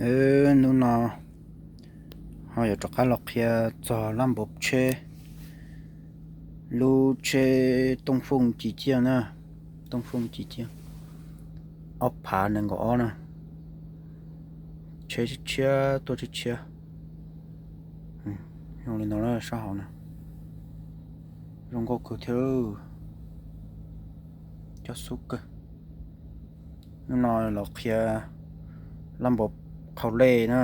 Hnub no ho yuav rov qab los qhia txog lab npav tsheb, lub tsheb Tooj Fooj ci ciaj na, Tooj Fooj ci ciaj, ob phav nees nkaum ob na, tsheb tshiab tshiab tuaj tshiab tshiab, zoo li no na sab hauv na, zoo nkauj kawg thiab, coj xub kawg. Hnub no los qhia lab npav qhau lej na.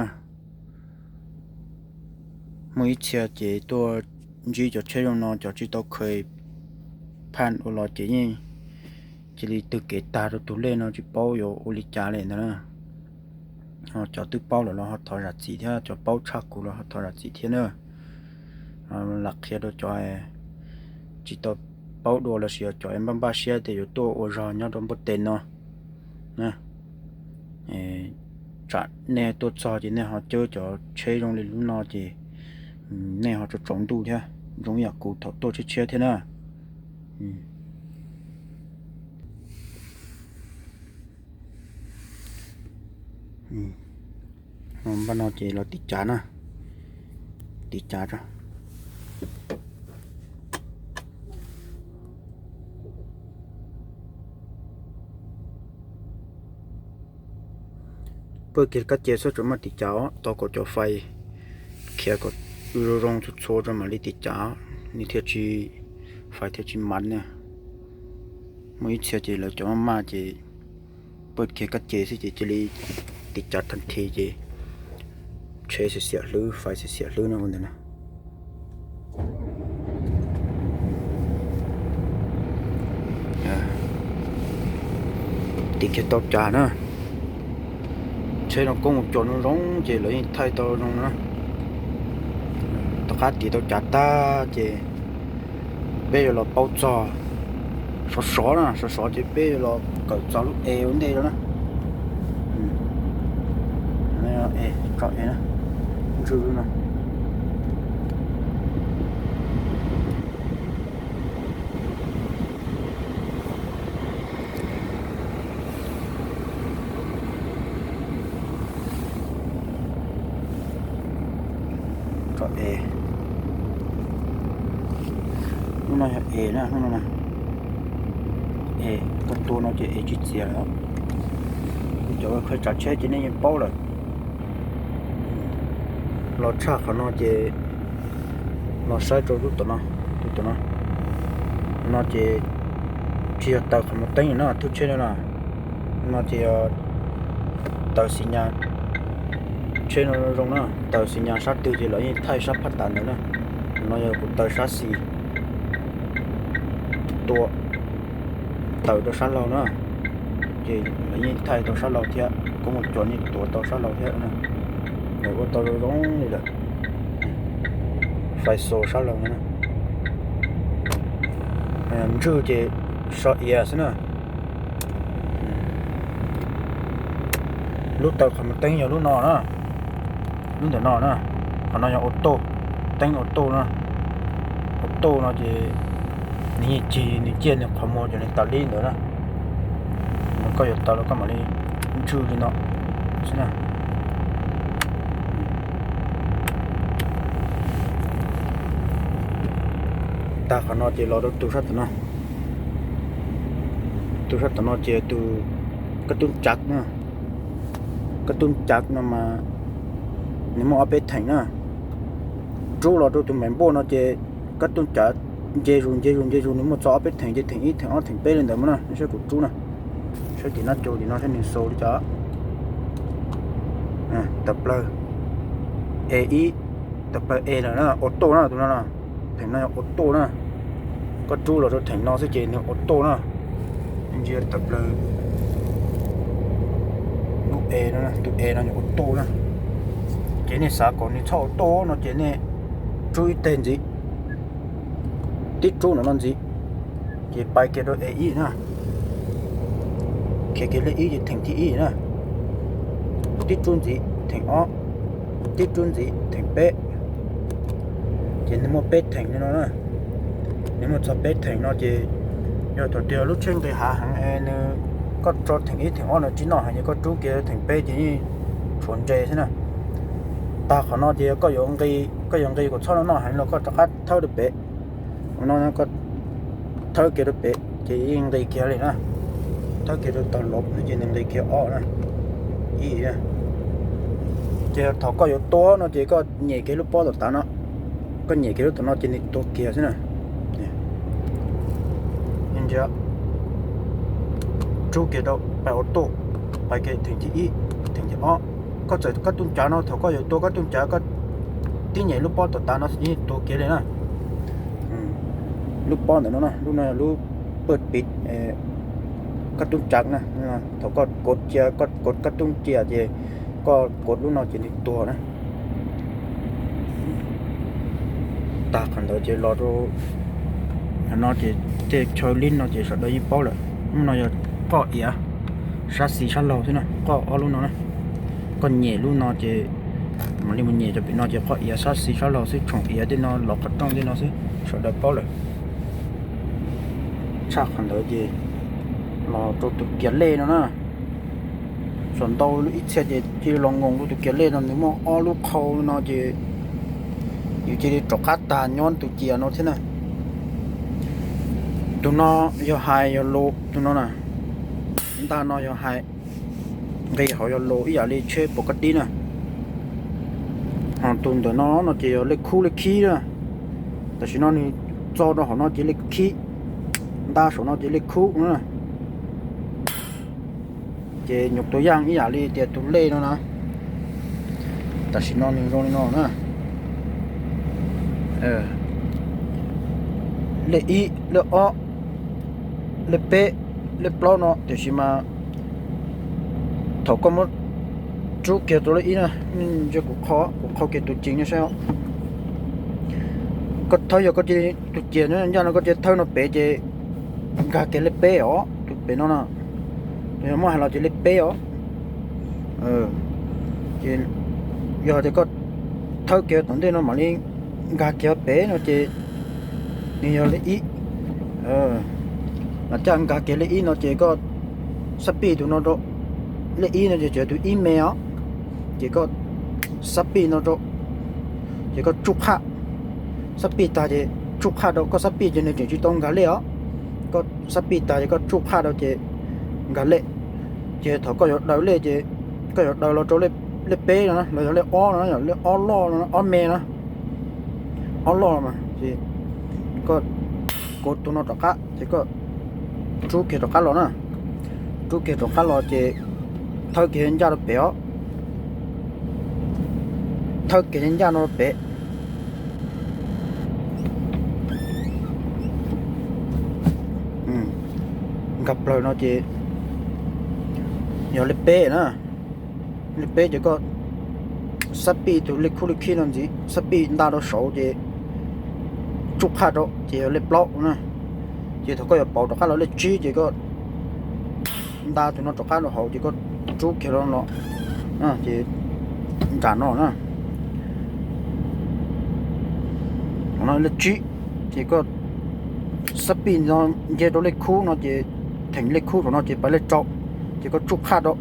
Muaj ib txhia ces tuaj ntsib cov tsheb zoo no cov tsis tau khaws phaj ua los ces yeej cia li twg kev tag rau tus lej no tsis paub yuav ua li cas li ntawd na. Cov twb paub lawm los ho thov zam txim thiab, cov paub tshaj kuv los ho thov zam txim thiab na. Lam qhia rau cov tsis tau paub dua lossis cov npaj npaj siab tias yuav tuaj ua zog nyob rau npua teb no na. Tsam nej tuaj txog ces nej ho cawb cov tsheb zoo li lub no ces nej ho tsaus ntuj thiab, zoo ib yam kuv thaum tuaj tshiab tshiab thiab na. Npaj no ces los tiv cav na, tiv cav tso. Pawj kiag kab ce xwb tseem maj tiv cav os, tos kom cov fais khiav kom zoo zoo txhua txhua tso mam li tiv cav, nws thiaj tsis, fais thiaj tsis mav na. Muaj ib txhia ces lawv cov maj maj ces pawj kiag kab ce xwb ces cia li tiv cav thaj thi ces tsheb xiam xiam hlwb, fais xiam xiam hlwb no ua ntawd na. Tiv kiag tau cas na, tsheb no koob mus cov no zoo ces lawv yeej thaij tau zoo na. Tom qab tiv tau cas tag ces peb yuav los paub txog sov sov na, sov sov ces peb yuav los kawm txog lub es ua ntej rau na. Tso es na, ntswj lub no. Tso es, lub no yog es na, lub no na. Es koj tua no ces es tsis txias lawm. Cov khaws tsav tsheb ces nej yeej paub lawm. Los tshaj qhov no ces los saib rau lub tom no, tus tom no. No ces tsis yog taws qhov mus teeb na, thwj tsheb no na. No ces yog taws xi nyas, tsheb no zoo na, taws xi nyas sab twg ces lawv yeej thaij sab phab tas ntawd na. No yog kuv taws sab xis, tua taws rau sab laug na, ces lawv yeej thaij tau sab laug thiab, koob mus cov yeej tuav tau sab laug thiab na. Lawv ua tau zoo zoo li lawm, fais xos sab laug no na. Ntswj ces so iav xwb na. Lub taws qhov mus teeb yog lub no na, lub ntawm no na. Qhov no yog auto, teeb auto na. Auto no ces nws yeej cig nws ciaj nws qhov muag ces nws tas li ntawd na. Koj yuav taws los koj mam li ntswj li no xwb na. Tag qhov no ces los rau tus sab tom no. Tus sab tom no ces tus kab tub cav na. Kab tub cav no mas nws muaj ob peb theem na. Rub los rau tus maim npuaj no ces kab tub cav nce zus nce zus nce zus nws muaj txog ob peb theem, ces theem ib theem ob theem peb li ntawd mas na, nej saib kuv rub na. Saib tim nab cau tim no saib nws xaus li cas. Tawm plaws e ib, tawm plaws e na, auto na tus no na. Theem no yog auto na. Koj rub los rau theem no xwb ces nws auto na. Ntsia tawm plaws lub e no, tus e no yog auto na. Ces nej xav kom nws txhob auto no ces nej rub ib teg ntxiv, tib rub no no ntxiv, ces pais kiag rau e ib na. Khiav kiag lej ib ces theem thib ib na. Tib rub ntxiv theem ob, tib rub ntxiv theem peb. Ces nws muaj peb theem li no na. Nws muaj txog peb theem no ces yog thaum twg lub tsheb nqis hav heev es nws, koj tso theem ib theem ob no tsis noj heev ces koj rub kiag theem peb ces yeej tsis puas nres xwb na. Tag qhov no ces koj yuav nqi, koj yuav nqi kom txhob noj noj heev los koj rov qab thawb rau pem. Ua no koj thawb kiag rau pem ces yeej nqis kiag li na. Thawb kiag rau tog los no ces nws nqis kiag ob na, ib. Ces thaum koj yuav tua no ces koj nyem kiag lub pob tom tav no, koj nyem kiag lub tom no ces nws tuag kiag xwb na. Rub kiag rau pais auto, pais kiag theem thib ib, theem thib ob. Koj txawm koj tub cav no thaum koj yuav tua koj tub cav koj tib nyem lub pob tom tav no ces nws tuag kiag li na. Lub pob ntawm no, lub no yog lub paj pij, koj tub cav na. Thaum koj kov cia, koj kov koj tub cia ces koj kov lub no ces nws tuag na. Tag qhov ntawd ces los rau no ces tej chaw lib no ces sawv daws yeej paub lawm. Lub no yog qoj iav sab xis sab laug xwb na, qoj ob lub no na. Koj nyem lub no ces mam li mus nyem cov pem no ces qoj iav sab xis sab laug xwb, tshoom iav tej no los qhov rooj tej no xwb, sawv daws paub lawm. Tshaj qhov ntawd ces los rau tus kiav lej no na. Saum ntau ib txhia ces cia li los nkoos rau tus kiav lej no, nws muaj ob lub qhau no ces yus cia li rov qab tag nyob tus kiav no thiab na. Tus no yog hais yog los tus no na, nta no yog hais, nqis hauv yog los ib yam li tsheb pos kab dib na. Ho tus ntawm no no ces yog lej khub lej khib na. Tam sim no nws txo rau hauv no ces lej khib, nta saum no ces lej khub na. Ces nyuam tus yaj ib yam li tias tus lej no na. Tam sim no nws zoo li no na. Lej ib, lej ob, lej peb, lej plaub no, tiam sis mas thaum koj muab rub kiag rau lej ib na, ntshe kuv qhau, kuv qhau kiag tus ceev no saib. Koj thawb, yog koj cia li tus ciam ncaj no koj cia li thawb no pem ces nkag kiag lej peb os, tus pem no na. Yog muab hais los ces lej peb os. Ces yog tias koj thawb kiag tom ntej no mam li nkag kiag pem no ces nws yog lej ib. Mas caj nkag kiag lej ib no ces koj xab pij tus no rau, lej ib no ces tseem tus ib me os, ces koj xab pij no rau, ces koj tsuj qhaj, xab pij tag ces tsuj qhaj rau, koj xab pij ces nws tseem tsis tau nkag lej os. Koj xab pij tag ces koj tsuj qhaj rau ces nkag lej. Ces thaum koj yuav daws lej ces koj yuav daws los rau lej peb no los yog lej ob no, lej ob loj no, ob me no, ob loj mas ces koj kuav tus no rov qab ces koj rub kiag rov qab los na. Rub kiag rov qab los ces thawb kiag ncaj rau pem os. Thawb kiag ncaj no rau pem. Nkag plaws no ces yog lej peb na. Lej peb ces koj xab pij tus lej khub lej khib no ntxiv, xab pij nta rau saud ces tsuj qhaj rau ces yog lej plaub na. Ces thaum koj yuav pauv rov qab los lej tsib ces koj nta tus no rov qab rau hauv ces koj rub kiag rau los, ces nram no na. Lej tsib, ces koj xab pij no nce rau lej khub no ces theem lej khub rau no ces pais lej rau, ces koj tsuj qhaj rau.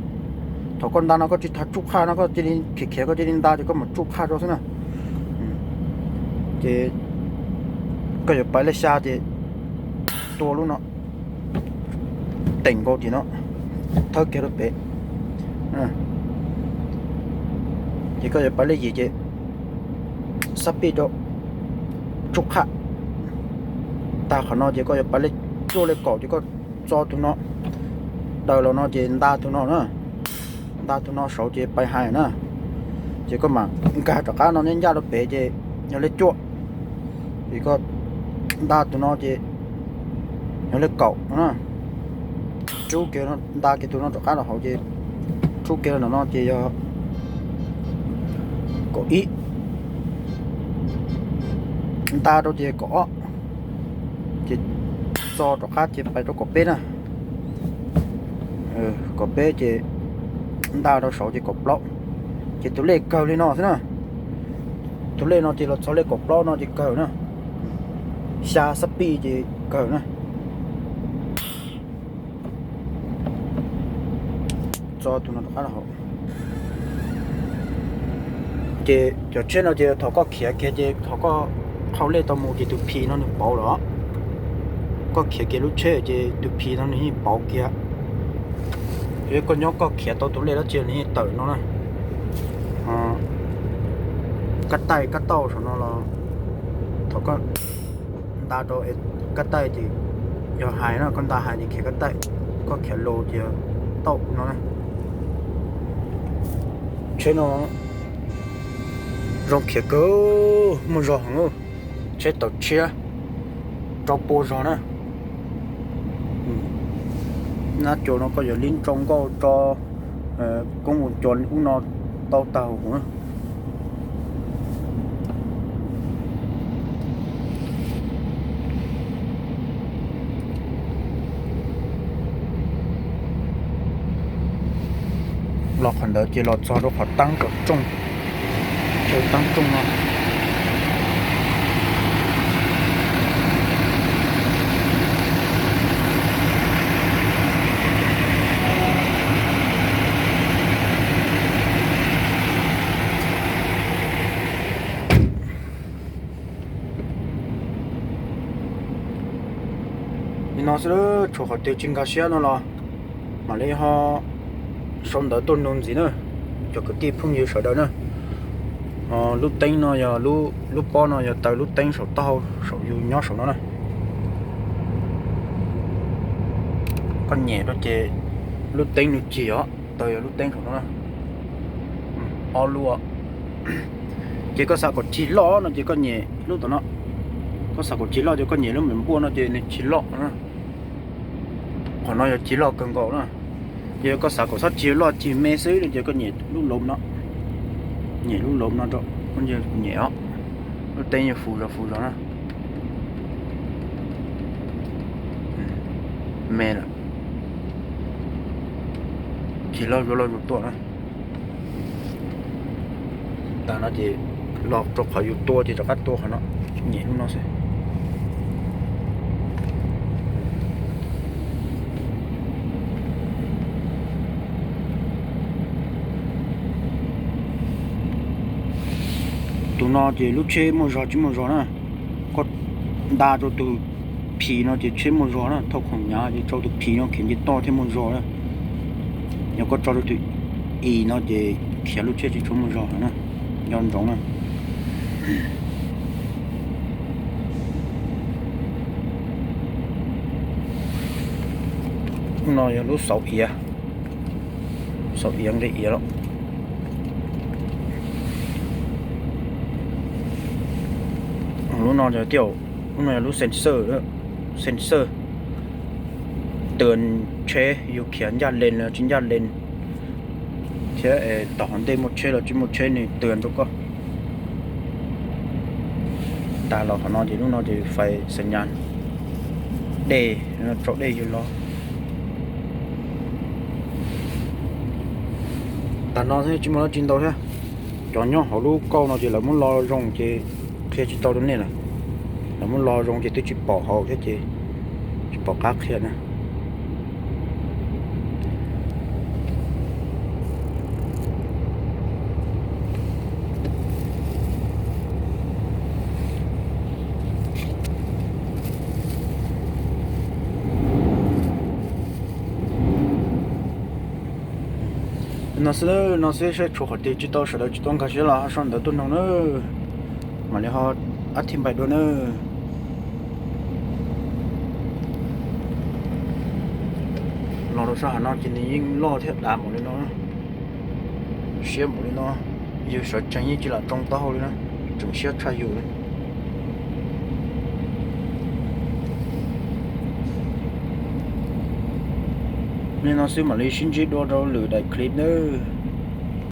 Thaum koj nta no koj tsis tas tsuj qhaj no, koj cia li khiav khiav koj cia li nta ces koj mam tsuj qhaj rau xwb na. Ces koj yuav pais lej xya ces tua lub no, teem nkaus tim no, thawb kiag rau pem. Ces koj yuav pais lej yim ces xab pij rau, tsuj qhaj. Tag qhov no ces koj yuav pais lej cuaj lej kaum ces koj txo tus no, daws los no ces nta tus no na, nta tus no saud ces pais hais na. Ces koj mam nkag rov qab no ncaj rau pem ces yog lej cuaj, ces koj nta tus no ces yog lej kaum no na. Rub kiag, nta kiag tus no rov qab rau hauv ces rub kiag rau no ces yog kaum ib, nta rau ces kaum ob, ces txo rov qab ces pais rau kaum peb na. Kaum peb ces nta rau saud ces kaum plaub. Ces tus lej kawg li no xwb na. Tus lej no ces los txog lej kaum plaub no ces kawg na. Xya xab pij ces kawg na. Txo tus no rov qab rau hauv. Ces cov tsheb no ces thaum koj khiav kiag ces thaum koj qhau lej tau mus ces tus phi no nws pauv lawm. Koj khiav kiag lub tsheb ces tus phi no nws yeej pauv kiag. Yog koj nyob koj khiav tau tus lej dab tsi nws yeej tawm no na. Kab taij kab tauj saum no los thaum koj nta rau kab taij ces yog hais no koj nta hais ces khiav kab taij, koj khiav los ces tauj no na. Tsheb no zoo khiav kawg, muaj zog heev, tsheb tawm tshiab rau pua zog na. Nab cua no koj yuav li ntsau nkauj tso koob ua cua ub no tau tag huv na. Los qhov ntawd ces los txog rau qhov taab kom rooj, chaw taab rooj no. Li no xwb, tshuav qhov twg tsis nkag siab no los mam li ho sau ntawv tuaj nug ntxiv na, cov kwv tij phooj ywg sawv daws na. Lub teeb no yog, lub pob no yog taw lub teeb saum taub hau saum yus nyob saum no na. Koj nyem rau ces lub teeb nws cig os, taw yog lub teeb saum no na. Ob lub. Ces koj xav kom cig loj no ces koj nyem lub tom no. Koj xav kom cig loj ces koj nyem lub me npuaj no ces nws cig loj na. Qhov no yog cig loj kawg nkaus na. Ces koj xav kom txhob cig loj, cig me xwb no ces koj nyem lub lom no. Nyem lub lom no rau, nyem os. Lub teeb yog fuv zog fuv zog na. Me lawm. Cig loj zuj loj zuj tuaj na. Tas no ces los rau qhov yus tua ces rov qab tua qhov no, nyem lub no xwb. Tus no ces lub tsheb muaj zog tsis muaj zog na. Koj nta rau tus phis no ces tsheb muaj zog na, thauj khoom hnyav ces rau tus phis no khiav nce toj thiaj muaj zog na. Yog koj tso rau tus i no ces khiav lub tsheb tsis tshua muaj zog na, nco ntsoov na. Lub no yog lub xauv iav, xauv iav nqe iav los. Lub no yog tiaj, lub no yog lub sensor, sensor tws tsheb yus khiav ncaj lees los tsis ncaj lees, thiab tom hauv ntej muaj tsheb los tsis muaj tsheb nws tws rau koj. Tas los qhov no ces lub no ces fais xas nyas dej, rau dej yug los. Tas no tsis muaj dab tsi ntau thiab. Cov nyob hauv lub kauj no ces lawv muab lo zoo ces qhia tsis tau rau nej lawm. Lawv muab lo zoo ces twb tsis pom hauv thiab ces tsis pom qab qhia na. No xwb, no xwb, saib tshuav qhov twg tsis tau, sawv daws tsis tau nkag siab los ho sau ntawv tuaj noog na. Mam li ho ab thib npais dua na. Los rau sab hauv no ces nws yeej loj thiab dav npaum li no, siab npaum li no, yus sawv tsees yeej tsis lam tsoo taub hau li na, tseem siab tshaj yus li. Li no xwb mam li sib ntsib dua rau lwm daim clip nawb.